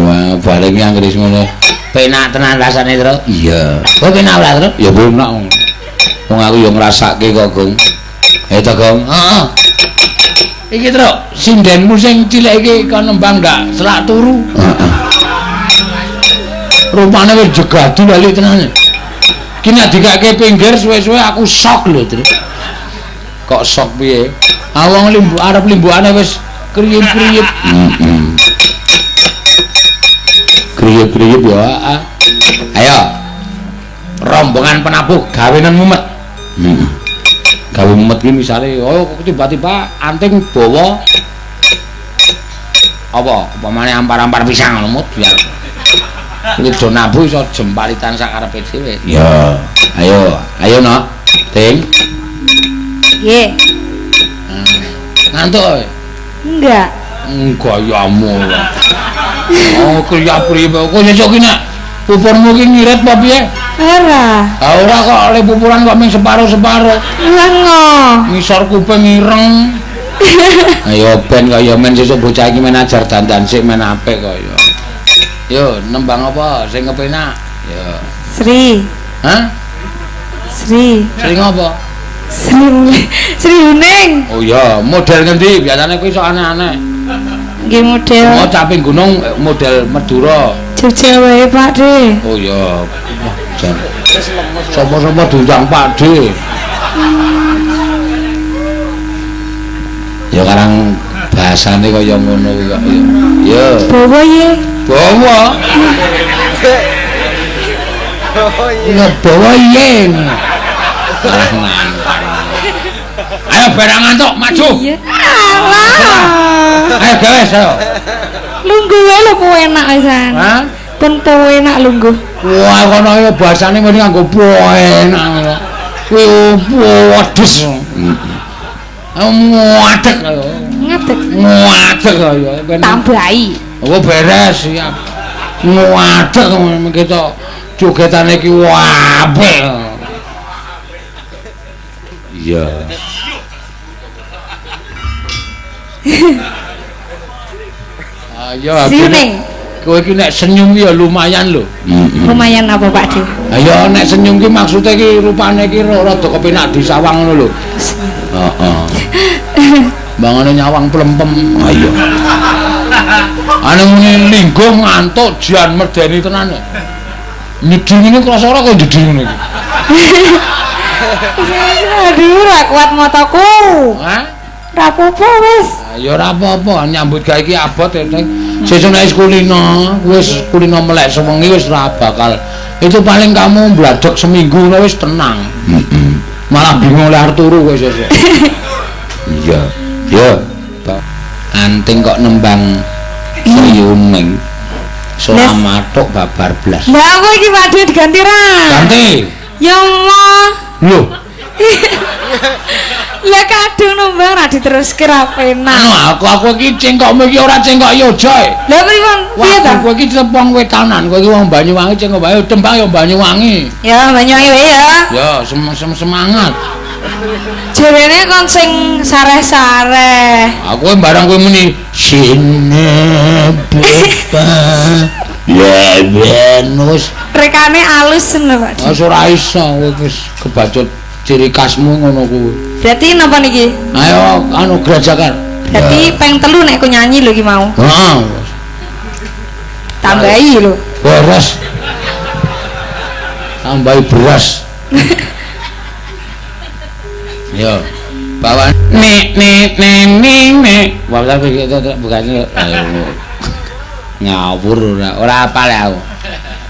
Wah, bareng anggere ngono. Penak tenan rasane, Tru. Iya. Kowe penak ora, Tru? Ya penak. Wong aku ya ngrasake kok, Gong. To, Gong. Heeh. Iki, Tru, sindenmu sing cilik iki kon nembang ndak selak turu. Heeh. Rupane wis jegadu bali tenan. Ki nek dikake pinggir suwe-suwe aku sok lho, Tru. Kok sok piye? Ah wong limbu arep limbukane wis kriyip-kriyip. Heeh. Kriyip-kriyip ya. Ayo. Rombongan penabuh gawenan mumet. Heeh. Gawe mumet ki misale oh tiba-tiba anting bawa apa upamane ampar-ampar pisang ngono mut biar. Lido nabu iso jempalitan sakarepe dhewe. Ya. Ayo, ayo nok. Ting. Nggih. Ngantuk kowe? Enggak. Gayamu. Oh, kriya priwe kok sesuk ki nek pupurmu ki ngirit apa piye? Ora. Ha ora kok le pupuran kok ming separo-separo. Lengo. Ngisor kuping ireng. Ayo ben kaya men sesuk bocah iki men ajar dandan sik men apik kaya. Yo nembang apa sing kepenak? Yo. Sri. Hah? Sri. Sri ngopo? Sri Huning. Oh iya, model ngendi? Biasane kuwi iso aneh-aneh. Nggih model. Mau caping gunung model Madura. Jogja wae Pak De. Oh iya. Wah, jan. Sapa-sapa diundang Pak De. Ya karang bahasane kaya ngono kuwi kok ya. Ya. Bawa ye. Bawa. Ya bawa ye. Ayo barang ngantuk maju. Iya. Alah. Ayo gawe ayo. Lungguh wae lho kowe enak wisan. Hah? Pun enak lungguh. Wah kono ya bahasane muni nganggo enak ngono. Kuwi wedhus. Ngadeg ayo. Ngadeg. Ngadeg ayo. Tambahi. Oh beres siap. Ngadeg kita jogetane iki apik. Iya. Ayo kowe iki nek senyum ya lumayan lho. Lumayan apa Pak De? Ayo nek senyum ki maksude ki rupane ki rada kepenak disawang ngono lho. Heeh. Bangane nyawang plempem. Ayo. Ane muni lingguh ngantuk jan medeni tenan. Nyedhi ngene krasa ora kok nyedhi ngene iki. Aduh, ra kuat mataku. Hah? Ra apa-apa wis. Ya ora apa-apa, nyambut gawe iki abot sesuk nek wis kulino, wis kulino melek sewengi wis ora bakal. Itu paling kamu bladek seminggu wis tenang. Malah bingung oleh arep turu kowe sesuk. Iya. Ya. Anting kok nembang Sri Huning. Selamatuk babar blas. Lah aku iki Pak De diganti ra? Ganti. Ya Allah. Lho. Lah kadung nembang ra diteruske ra penak. Anu aku iki cengkokmu iki ora cengkok Yoja. Lah pripun? Piye ta? Kowe iki tepung wetanan, kowe iki wong Banyuwangi cengkok wae tembang ya Banyuwangi. Ya Banyuwangi wae ya. Ya semangat. Jarene kon sing sareh-sareh. Aku barang kowe muni sine beba. Ya ben wis. Rekane alus ngono Pak. Wis ora iso kowe wis kebacut ciri khasmu ngono kuwi. Berarti napa niki? Ayo anu grajakan. Berarti peng 3 nek aku nyanyi lho iki mau. Heeh. Tambahi lho. Beres. Tambahi beras. Yo. Bawa nek nek nek nek nek. Wah, bukan ngawur ora ora apal aku.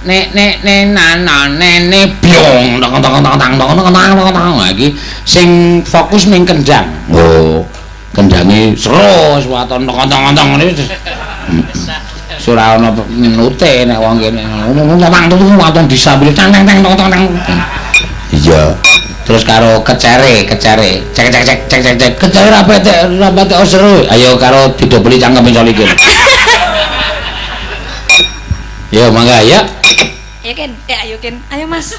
Nek nek nek na na ne ne byong tong tong tong tong tong tong tong tong. Iki sing fokus ning kendang. Oh, kendange seru wis waton tong tong tong ngene. Ora ana nute nek wong kene. Tong tong waton disambil tang tang tang tong tang. Iya. Terus karo kecere, kecere. Cek cek cek cek cek cek. Kecere ra patek seru. Ayo karo didobeli cangkeme Solikin. Yo mangga ya. Ayo Ken, ayo Ken. Ayo Mas.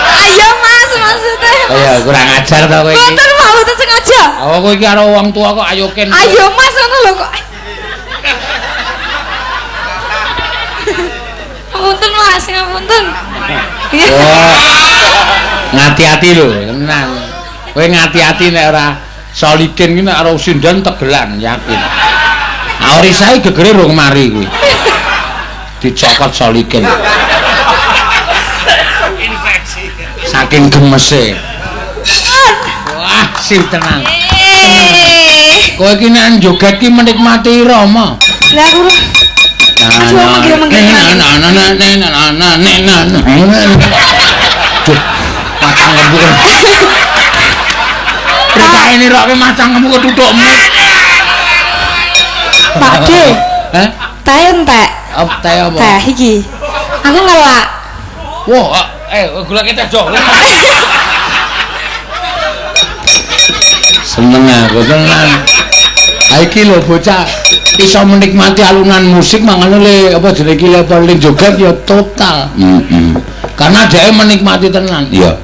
Ayo Mas maksudnya. Ayo kurang ajar to kowe iki. Mboten Pak, mboten sengaja. Oh kowe iki karo wong tua kok ayo Ken. Ayo Mas ngono lho kok. Ngapunten Mas, ngapunten. Oh. Ngati-ati lho, tenan. Kowe ngati-ati nek ora Solikin ki nek ora sinden tegelan yakin. Aurisae gegere rung mari kuwi. Dicokot Solikin. Infeksi. Saking gemese. Wah, sip tenan. Kowe iki nek joget ki menikmati irama. Lah aku Rita ini roke macangmu ketutukmu. Pak De. Hah? Tae entek. Teh apa? Teh iki. Aku ngelak. Wah, golek teh jo. Seneng aku tenan. Iki lho bocah iso menikmati alunan musik mangane le apa jenenge iki le paling joget ya total. Heeh. Karena dia menikmati tenan. Iya.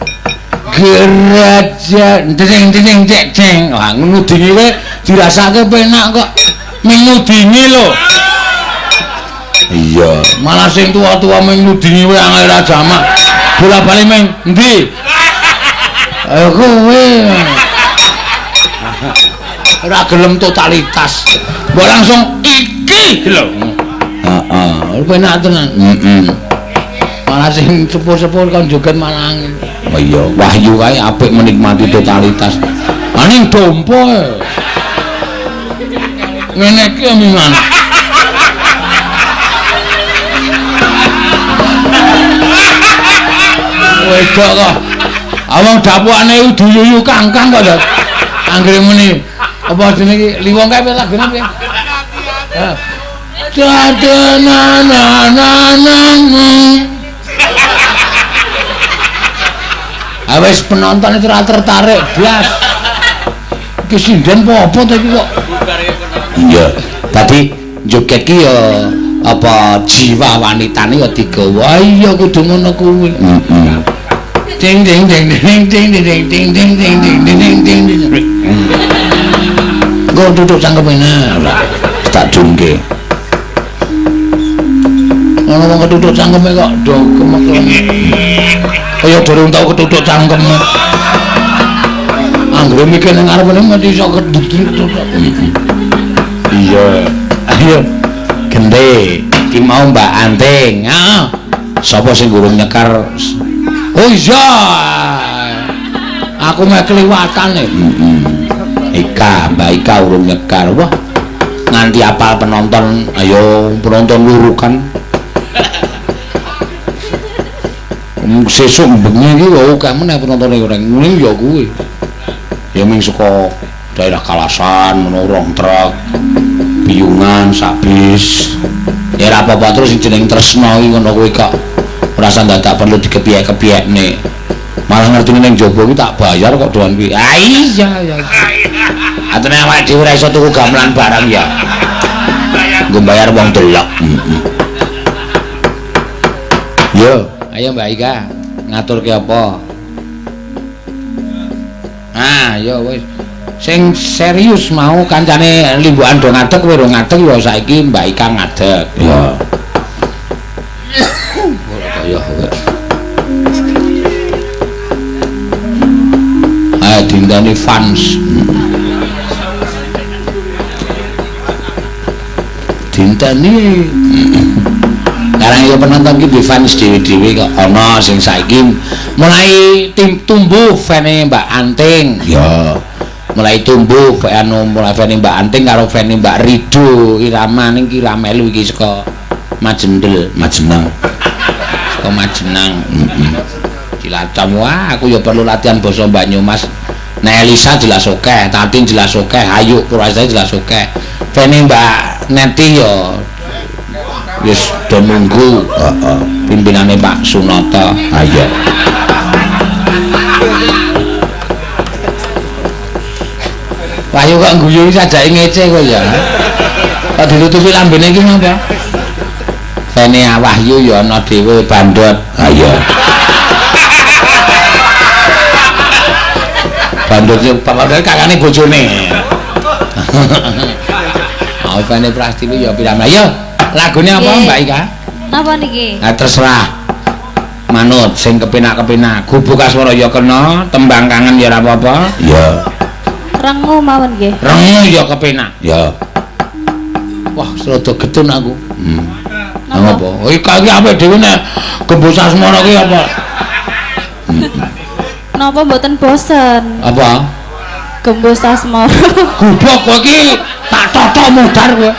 Geraja ding ding cek ceng. Wah, ngudingi kowe dirasake penak kok. Ming ngudingi lho. Iya. Malah sing tua-tua ming ngudingi kowe angel ra jamak. Bola-bali ming endi? Ayo kowe. Ora gelem totalitas. Mbok langsung iki lho. Heeh. Penak tenan. Heeh. Malah sing sepuh-sepuh kon joget malah angin. Oh iya, Wahyu kae apik menikmati totalitas. Aning dompo. Ngene iki omongan. Wedok kok. Awong dapukane udu yuyu kangkang kok, Dok. Anggere muni apa jenenge iki? Liwong kae lagune piye? Heeh. Na na na na. Wis penonton itu ora tertarik blas. Iki sinden apa to iki kok? Iya. Tadi joget ki ya apa jiwa wanitane ya digawa. Iya kudu ngono kuwi. Heeh. Ding ding ding ding ding ding ding ding ding ding ding ding ding. Nggo duduk cangkeme nah. Tak dungke. Ono wong ketutuk cangkeme kok do kemekleng. Kaya durung tau ketutuk cangkeme. Anggere mikir nang ngarepane mesti iso ketutuk. Iya. Ayo. Gente, iki mau Mbak Anting. Heeh. Sapa sing gurung nyekar? Oh iya. Aku meh kliwatan e. Heeh. Ika, Mbak Ika urung nyekar. Wah. Nganti apal penonton, ayo penonton lurukan. Sesuk bengi iki yo akeh meneh penontone ora ngene ya kuwi. Ya ming saka daerah Kalasan ngono rong truk. Biyungan sak bis. Ya ora apa-apa terus sing jeneng tresna iki ngono kuwi kok ora usah dadak perlu dikepiyek-kepiyekne. Malah ngertine ning jaba iki tak bayar kok doan kuwi. Ah iya ya. Atene awake dhewe ora iso tuku gamelan barang ya. Nggo bayar wong delok. Heeh. Yo. Ayo Mbak Ika, ngaturke apa? Ah, ya wis. Sing serius mau kancane limbukan do ngadeg kowe ora ngadeg ya saiki Mbak Ika ngadeg. Ya. Ora kaya kowe. Ah, dinteni fans. Dinteni Karang ya penonton ki fans dhewe-dhewe kok ana sing saiki mulai tim tumbuh fane Mbak Anting. Ya. Mulai tumbuh anu mulai fane Mbak Anting karo fane Mbak Rido Irama ning ki ra melu iki saka Majendel, Majenang. Saka Majenang. Heeh. Cilacap wah aku ya perlu latihan basa Banyumas. Nek Elisa jelas akeh, Tatin jelas akeh, Ayu Purwasari jelas akeh. Fane Mbak Neti ya wis do nunggu, heeh, pimpinane Pak Sunoto. Ha iya. Wahyu kok guyu iki sajake ngece kowe ya. Kok ditutupi lambene iki ngapa? Fene Wahyu ya ana dhewe bandot. Ha iya. Bandot bapak kakane bojone. Oh, Fene Prastiwi ya pirang. Ayo, lagune apa Mbak Ika? Napa niki? Nah, terserah. Manut sing kepenak-kepenak. Gubuk Asmara ya kena, tembang kangen ya ora apa-apa. Ya. Rengu mawon nggih. Rengu ya kepenak. Ya. Wah, rada getun aku. Napa? Apa? Oh, iki apik dhewe nek Gembus Asmara ki apa? Napa mboten bosen? Apa? Gembus Asmara. Goblok kowe iki tak totok mudhar kowe.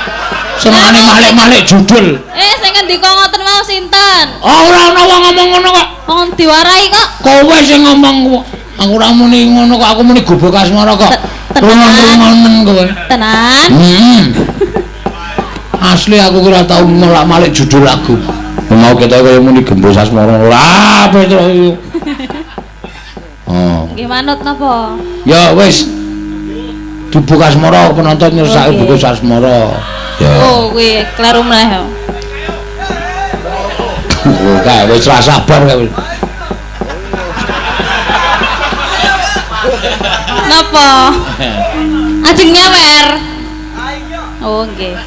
Senengane malik-malik judul. Sing ngendika ngoten mau sinten? Oh, ora ana wong ngomong ngono kok. Wong diwarai kok. Kowe sing ngomong kok. Aku ora muni ngono kok, aku muni Gubuk Asmara kok. Tenan. Rungon-rungonen kowe. Tenan. Heeh. Asli aku kira tau molak-malik judul lagu. Mau kita kaya muni Gembus Asmara ora Petro iki. Oh. Nggih manut napa? Ya wis. Dibuka Asmara penonton nyersake buku Asmara. Ya. Oh, kuwi kleru meneh. Oh, kae wis ra sabar kae. Napa? Ajeng nyawer. Oh, nggih.